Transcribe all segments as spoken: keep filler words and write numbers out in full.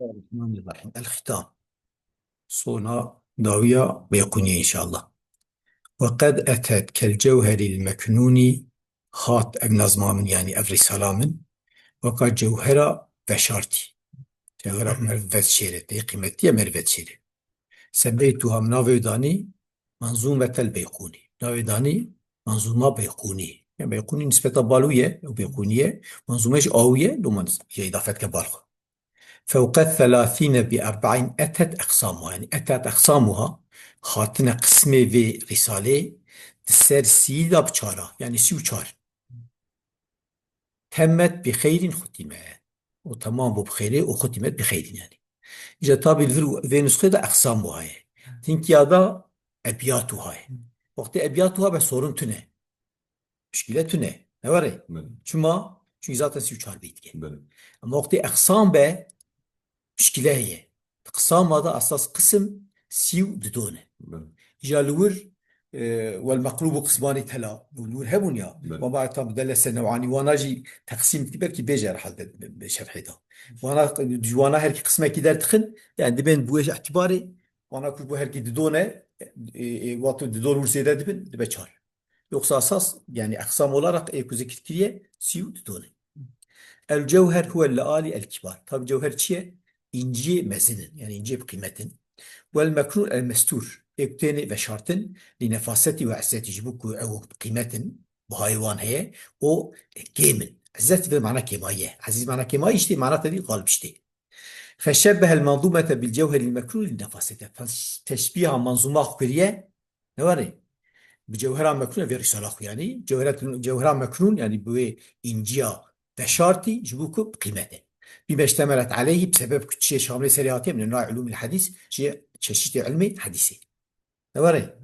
Bismillahirrahmanirrahim. El-Hitam. Sona dawiya Beyqûniyê înşallah. Ve qed etet kel cewherîl meknûnî, hat ev nazma min, yanî ev rîsala min, weka cewhera veşartî. Cewhera merv veşêre, tê qîmetî ye merv veşêre. Semeytuha, min navê wê danî Menzûmetel Beyqûnî. Navê danî Menzûma Beyqûnî. Ya Beyqûnî nisbeta bal wî ye, ew Beyqûnî ye. Menzûme jî a wî ye, loma jê îdafet ke bal xwe. Fewqe selasîne bi erbaîn etet eqsamuha. Yanî etet eqsamuha, hatine qismê vê rîsalê di ser sî de bi çar a. Yanî sî û çar. Temmet bi xeyrîn xutîme. O temam bû bi xeyrê, o xutîmet bi xeyrîn yanî. Îca tabî li vir vê nusxê de eqsam wiha ye. Tinkiya da ebiyat wiha ye. Wextê ebiyat wiha be sorun tune. Muşkîle tune. Ne were? Belê. Çima? Çünkü zaten sî û çar beyt ke. Belê. Ama wextê eqsam be, muşkîle heye. Di qisama de esas qisim sî û didon e. Belê. Îja li wir, e, wel meqlûb û qismanî tela, li wir hebûn ya. Belê. Wa ma tam delese new'anî, wana jî teqsîm dikî, belkî bêje herhalde bi şerhê de. Wana, ji wana herkî qismekî derdixin, yani dibên bi wê îtibarê, wana ku ji bo herkî didon e, e, e, wexto didon wir zêde dibin, dibe çar. Yoksa esas, yani eqsam olarak ê ku zikir kiriye, sî û didon e. El cewher huwe leali el kibar. Tabi cewher çi ye? İnciye mezin in, yani inciye bi qîmet in. Wel meknûn el mestûr, ê ku têne veşartin, li nefasetî ve izzetî, ji bo ku ew qîmet in, bihayê wan heye, o kêm in. İzzet ve mana kêmayî ye. Ezîz mana kêmayî işte, mana tevî galib işte. Feşebbehel menzûmete bil cewheril meknûn li nefasete. Teş-, teşbîha menzûma xwe kiriye, ne were? Bi cewhera meknûn, vê rîsala xwe yanî. Cewhera, cewhera meknûn, yanî bi wê înciya veşartî, ji bo ku bi qîmet e. Bime iştemelet aleyhî, bi sebeb ku çiyê şamilê serê hatiye, min enwa'î ulûmil hadîs, çiyê çeşitê ilmê hadîsê. Ne were?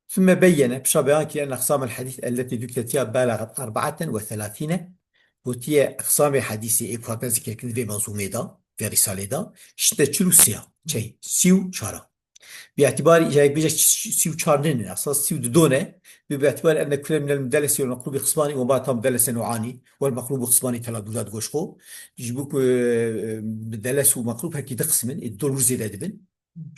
Sümme beyyene, pişa beyan kiriye, enne eqsamel hadîs elletî dukiretiha belagat erbaeten ve selâsîne, gotiye, eqsamê hadîsê ê ku hate zikirkirin vê menzûmê de, vê rîsalê de, şite çil û sê ya, çey, sî û çar a. Bi îtibarî îca yek bêje sî û çar nînin, esas sî û didon e, bi, bi îtibarî enne kule minel mudelesi ve meqlûbi qismanî ve ma tam mudelese new'anî, wel meqlûbu qismanî tela dûda digoş xwe. Ji bo ku, e, mudeles û meqlûb herkî di qismin, ê didon wir zêde dibin.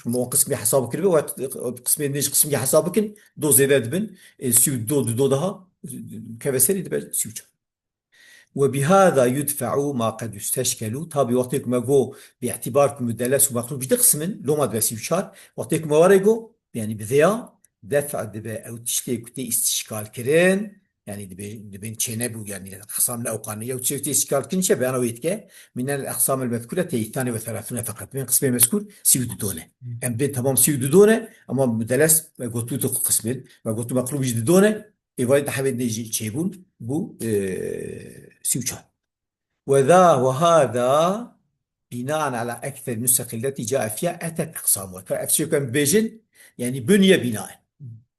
Çima wan qismî hesab kiribe, we qismê nêj qismî hesab bikin, do zêde dibin, e, sî û do, di do daha, keve serî dibe sî û çar. Ve bihâzâ yudfe'u ma qed yusteşkelu, tabî wextê ku me got, bi îtibar ku mudeles û meqlûb jî di qismin, loma dibe sî û çar, wextê ku me were got, yanî bi vêya, def' dibe ew tiştê ku tê îstîşkal kirin, Yanî dibê-, dibên çênebû, yanî eqsam ne ewqanî. Yew çêwtê îstîşkal kirin çi beyana wê dike. Mînel eqsamil mezkûre teyîtane ve selâsûne feqet. Dibên qismê mezkûr sî û du done. Em bên temam sî û du done, ama mudeles, e, gotû tu qismin, ve gotû meqlûb jî du done, êvarî dehebên dê jî çêbûn, bû, e, sî û çar. Ve zâ ve hâzâ bînaen ala ekser nusexî letî cae fîha etet eqsamuha. Ka ev çê ku em bêjin, yanî buniye bînaen.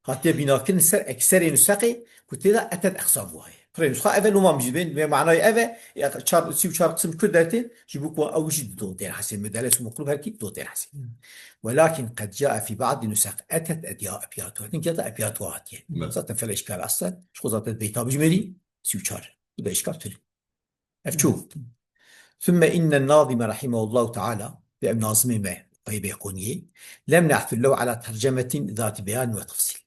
Hatiye bînakirin ser ekserê nusexê ku tê de etet eqsamuha ye. Pirê nusxa ev e, loma min jî bên, vê manayê ev e, ya çar, sî û çar qisim kur dertê, ji bo ku ew jî dido têr hesê, mudeles û meqlûb herkî dido têr hesê. Hmm. Welakin qed cae fî ba'dî nusex etet edya ebiyatuha. Hinkiya da ebiyatuha hatiye. Evet. Zaten fele işkal aslen, ji xwe zaten beyta bijmêrî, sî û çar. Bu da işkal tune. Ev çû. Sümme innen nazime rahimehullahu teala, bi ev nazimê me, Xweyê Beyqûniyê, lem ne'thul lew ala tercemetin zati beyan ve tefsil.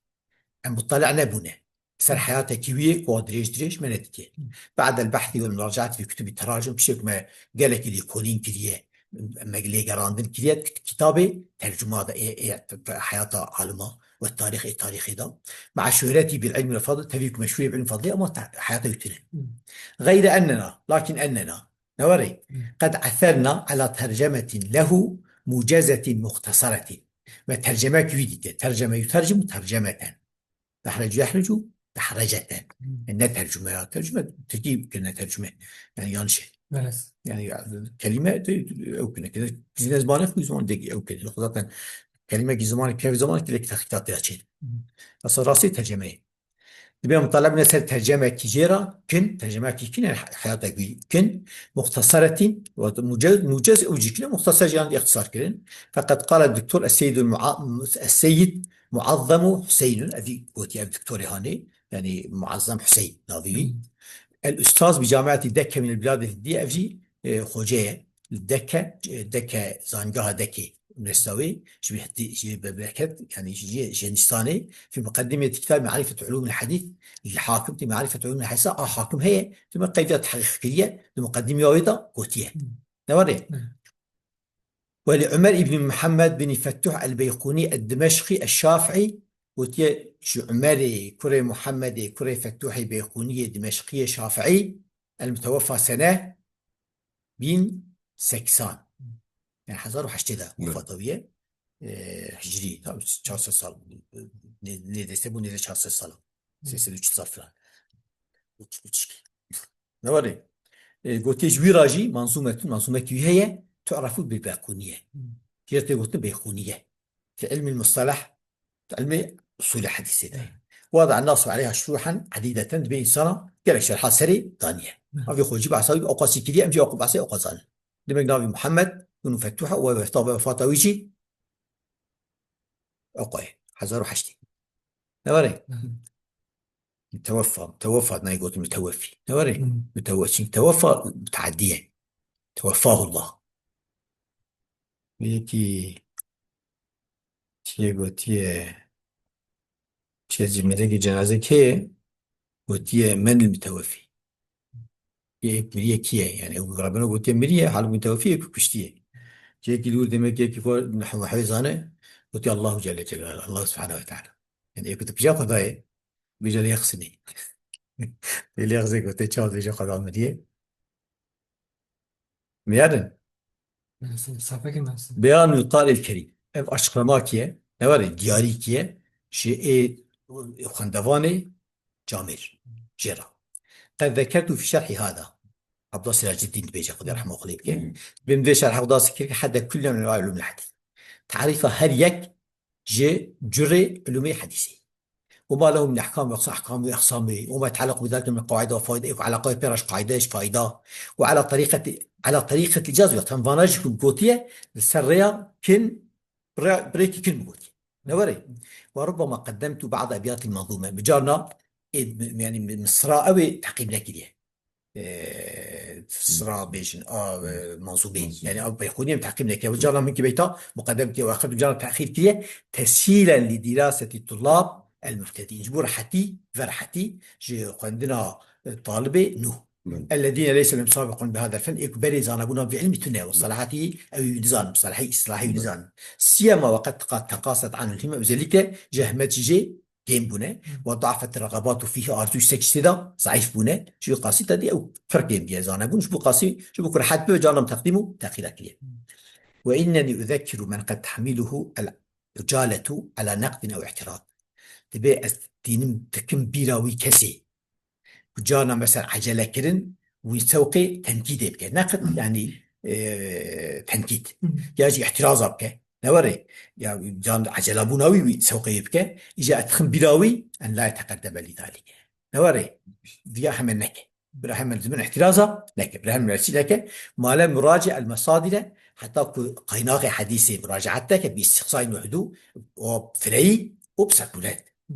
Em muttali nebûne. Ser heyatekî wî yê ku dirêj dirêj me nedîtiye. Ba'del behthi ve muracaat fi kutubi teracim, piştê ku me gelekî lêkolîn kiriye, me lêgerandin kiriye, kitabê tercuma de, ê, ê, heyata alima ve tarîxê, tarîxê de. Ma'a şuhreti bil ilmi ve fadl, tevî ku meşhûrê bi ilm fadlê, ama te-, heyata wî tune. Gayre ennena, lakin ennena, ne were? Qed eserna ala tercemetin lehu mucezetin muhtasaretin. Me tercemek wî dîte. Terceme yutercimu tercemeten. Dehrecu yehrecu dehreceten. Hmm. Yani ne tercüme ya? Tercüme Tirkî kirine tercüme. Yani yanlış şey. Evet. Yani ya, kelime de ew kirine. Kirine zimane xwe, zimane de ew kirine. Zaten kelime ki zimane, kelime zimane ki lek tahkikat ya şey. Hmm. Aslında rastî tercüme. Dibe mutala bine ser tercüme ki jêra kin, tercüme ki kin, yani hayata ki kin, muhtasaretin, ve mucez, mucez ew jî kin, muhtasar yani ihtisar kirin. Fakat qala doktor Es-Seyyid Mua-, Es-Seyyid Muazzemu Hüseyin'in, ev gotiye ev doktorê hanê, yani Muazzam Hüseyin navî wî. Hmm. El Ustaz bi Camiati Dekke min el Biladil Hindiye, ev jî, e, xoce ye. Li Dekke, e, Dekke, zanîngeha Dekkê, unîversîteya wê, ji wî hetî, ji wî bereket, yanî ji, ji Hindistanê, fi muqeddimeti kitabî Marîfetu Ulûmil Hadîs, li Hakim tê Marîfetu Ulûmil Hadîs, a Hakim heye, tu me qeyda tehqîq kiriye, di muqeddimê wê de gotiye. Hmm. Ne were? Hmm. Welî Umer îbn Muhammed bin Fettuh el-Beyqûnî el-Dimeşqî el-Şafî, gotiye, ji Umerê kurê Muhammedê kurê Fettuhê Beyqûniyê Dimeşqiyê Şafîî, el-muteweffa sene bin seksan. Yani hezar û heştê de Evet. wefata wî ye. Ee, Hicriî, tabii çar sed sal. Ne, ne dese bu ne de çar sed sal. Sê sed û çil sal falan. Üç, üç. Ne var ê? E, gotiye ji wî ra jî manzûmetun, manzûmekî wî heye, tu'refu bil Beyqûniye. Jê tê gotin Beyqûniye. Fi ilmil mustalah, ilmê usulê hadîsê de. Wada nasu aleyha şuruhan edîdeten, dibê insana gelek şerha serê daniye. Hı. Avê xwe jî behsa wî oqasî kiriye, em jî oqu behsê oqazan. Demek navî Muhammed, bunu Fettuha, û wefta, wefata wî jî oqayê, hezar û heştê. Ne var ê? Hı hı. Teweffa, teweffa, nayê gotin müteweffî. Ne were? Hı. Müteweffî. Çünkü teweffa mutaddiye. Tewaffahullah. Yekî çiye gotiye, çiye cimilekî cenaze kê gotiye men müteweffî. Yê miriye kî ye? Yani ew rabeno gotiye miriye, halbuki müteweffî yê ku kuştiye. Ciyekî dûr demek yekî xwe nehwe hevê zane, gotiye Allahu Celle Celaluhu, Allah Subhanahu ve Teala. Yani yê ku tu kija Xwedayê, Bêje lê xisnî. Lê xisnî gote çawa dibêje Xweda miriyê? Miyarin. Mersin, safekî Mersin. Beyanul Qur'anil Kerîm. Ev açıklamakî ye. Ne var e? Diyarîkî ye. Ji ê xwendevanê camêr. Jê re. Qed zekertu fi şerhi hada. Abdullah Siraciddin dibêje, Xwedê rehma xwe lê bike. Bin vê şerha Xweda zikir ke hedde kulle min ulûmil hadîs. Tarifa her yek ji curê ulûmê hadîsê. وما له من أحكام وأقسام، أحكام وأقسام، وما يتعلق بذلك من قواعد وفوائد، ê ku eleqeyê pê re ji qaîde, ji fayda, û ala tariqeti, ala tariqeti icaz, wextan vana jî ku gotiye, li ser rêya kin, rê-, bi rêkî kin gotiye. Ne were? وربما قدمت بعض أبيات المنظومة. Bi carna, ê, yani, misra ew ê teqîb nekiriye. E, sira bêjin, a, e, manzûmê. Manzûme. Yani, ew Beyqûnî em teqîb neke. Û carna min kî beyta muqedem kiriye, û axir carna texîr kiriye. تسهيلا لدراسة الطلاب المبتدئين. Ji bo rehetî, ve rehetî, ji xwendina, e, talibê nû. Evet. الذين ليس لهم سابق بهذا الفن. Ê ku berê zanebûna vî ilmî tune. وصلاحيته ew wî nizanin. Salahî, îslahî wî nizanin. سيما وقد تقا-، تقاصت عنه الهمة. Özellikle zehmet jê kêm bûne. Hı. وضعفت الرغبات فيه, arzû istek ji tê de zayîf bûne. Ji wî qasî te dî ew pir kêm diye zanebûn. Ji bo qasî, ji bo ku rehet bibe, carna min teqdîm û texîra kiriye. Hı. وإنني أذكر من قد تحمله العجالة على نقد أو اعتراض. Dibê ez tînim dikim bîra wî kesê. Ku carna mesela ecele kirin, wî sewqê tenkîdê bike. Neqd, yani, e, tenkîd. Hı. Ya jî îhtiraza bike. Ne were? Ya can ecelabûna wî, wî sewqê wî bike. Îja ez dixim bîra wî, en la yeteqeddeme lî zalîke. Ne were? Viya hemen neke. Bira hemen zimin îhtiraza neke. Bira hemen resî neke. Ma lem muraci el mesadire, heta ku qaynaxê hedîsê muracaet neke, bi îstîqsayî muhdû, o fireyî, o bi serbulet. Hı.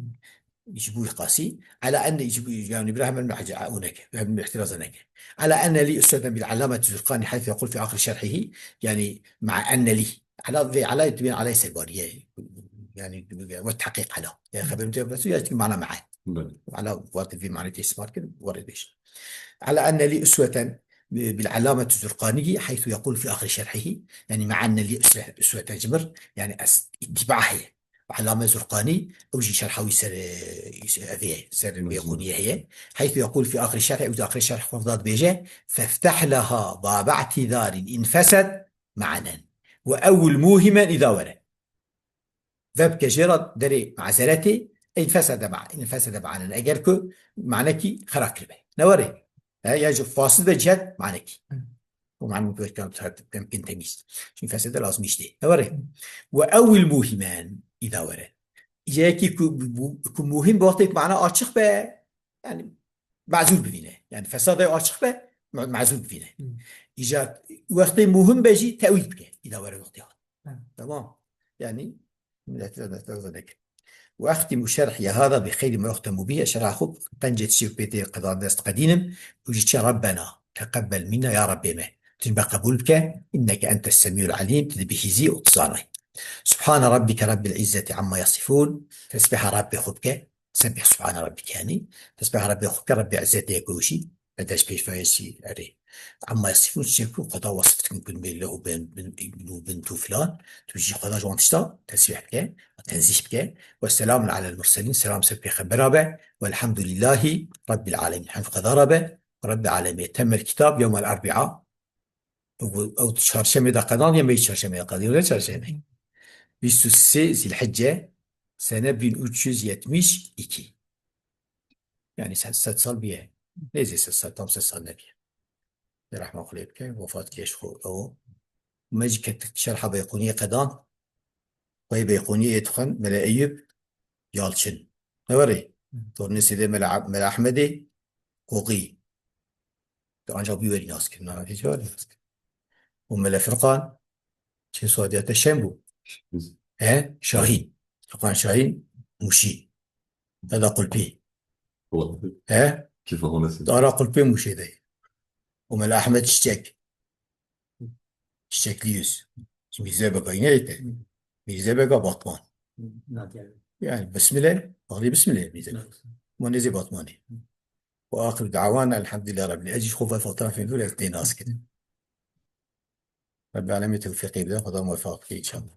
Ji bo qasî, ala enne, ji bo, yani, bira hemen muhce-, û neke, hemen îhtiraza neke. Ala enne lî usweten bil alameti Zurqanî heythu yekul fi axir şerhihi, yani, ma'a enne lî. Ala ve ala tibên ala serbariye. Yani, ve tahqiq ala. Yani, xeberim te besu ya mana ma'a. Bele. Ala wate vî manê tê ispat kir, were bêj. Ala enne lî usweten bil alameti Zurqanî heythu yekul fi axir şerhihi. Yani, ma'a enne lî uswe-, usweten ji mir, yani, ez îtîba heye. Elame Zurqanî, ew jî şerha wî ser, e, evê ye, ser Beyqûniyê heye. Heythu yekul fi axirî şerh, ew di axirê şerh xwe de dibêje, "Fefteh leha babe i'tîzarîn in fesed ma'nen. Ve ewil muhimen îda were." Vebike jê re derê mazeretê, in fesede ma-, in fesede ma'nen. Eger ku manekî xera kiribe. Ne were? He, ya ji fasil ve cihet manekî. Hı. Bu ma'nû pêkan tertib mümkün temiz. Çünkü fesede lazım işte. Ne var? Hı. Ve ewil muhimen îda were. Yekî ku, bu, ku muhim bi wextê mana açık be, yani mazur bivîne. Yani fesada açık be, ma-, mazur bivîne. Hı. Îca wextê muhim be jî tewîl bike. Îda were wextê hat. Hı. Tamam. Yani milletler de zedek. وأختم شرحي هذا بخير ما يختم به. Şerha xwe qencê çi pê tê qedan dest qedînim û ji çi Rabbena teqebbel minna, ya Rabbê me, tu ji me qebûl bike, inneke entes semîul alîm, tu dibî hîzî û tu zanay. Subhane rabbike rabbil izzeti amma yasifûn, tesbîha Rabbê xwe bike, sebbih subhane rabbike yanî, tesbîha Rabbê xwe bike, Rabbê izzetê ye ku wişî, Bedeş pêşvayê jî erê. Amma yasifûn çiçek ku Xweda wasif dikin ku mê lehu bin, bin, bin, bin tu filan, tu jî Xweda ji wan tişta tesbîh bike, tenzîh bike. Ve selamun alel murselîn, selam ser pêxembera be. Velhamdulîllahî Rabbil alemîn. Hemd Xweda ra be, Rabbil alemîn. Temel kitab yewmel erbia. Ew, ew çarşemê de qedan ya me çarşemê de qedan, ya çarşemê. Bîst û sê Zîlhicce, sene bin üç yüz yetmiş iki. Yani sed, sed sal bîye. Neyse sed sal, tam sed sal nebîye. Rehma xwe lê bike, wefat kir ji xwe ew. Me jî ketik şerha Beyqûniyê qedan. Xweyê Beyqûniyê yê dixwend, Mele Eyûb Yalçin. Ne werê? Tornê Sêdê Mele Ab-, Mele Ehmedê Qoqî. Tu ancak wî werî nas kirin, nana hiç werî nas kirin. Û Mele Firqan, çi soyadê te Şen bû? He? Şahîn. Firqan Şahîn, Mûşî. Dada Qulpî. He? Kîfa xwe nesî. Dara Qulpî Mûşê de. Û Mele Ehmed Çiçek. Çiçekli yüz. Ji Mîrzebeka yine ete. Mîrzebeka Batman. Yani bismillah, bağlı bismillah Mîrzebeka. Ma nêzê Batmanê. Ve axiru dawana elhamdülillah Rabbil. Ez jî xwe ve fotoğrafê nû ez tê nas kirin. Rabbil alemî tewfîqê bide, Xweda muwefaq bike inşallah.